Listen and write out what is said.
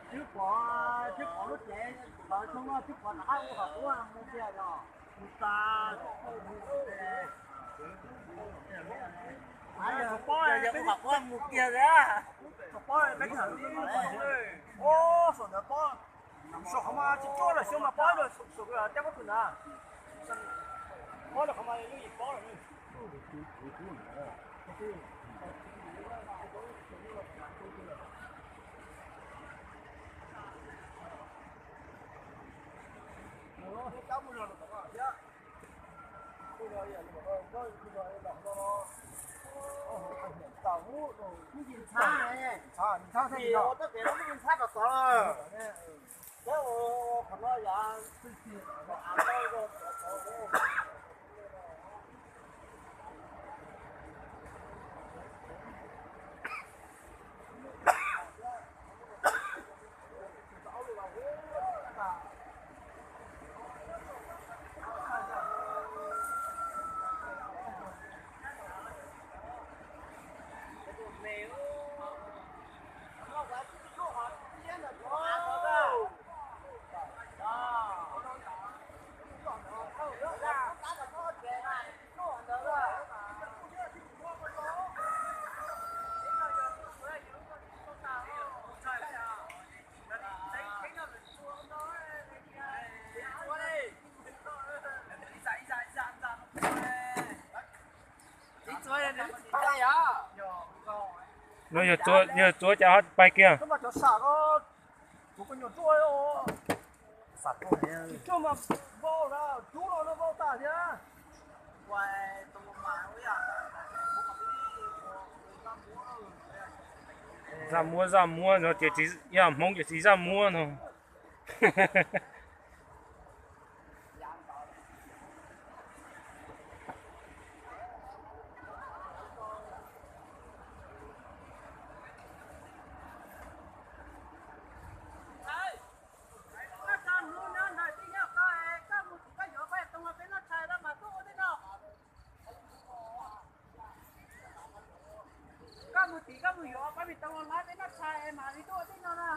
Twb pom, twb pom lub tsev, pom tshoob no twb pom rov qab ua qhov qub mus kiag los. Pob yog ua qhov qub mus kiag a. Pob, pob, saum ntawd pob, saum qhov mas tsis cuab los xyov mas pob, saum teb pob kws ntawd. Pob los qhov mas lub yim pob los. No yog txuav, yog txuav cas ho pais kiag? Zaj muab, zaj muab no ces tsis yog Hmoob ces tsis zaj muab no. Koj mus tim koj mus yuav pab me tau lab peb noj tshais mas li tuaj tej no na.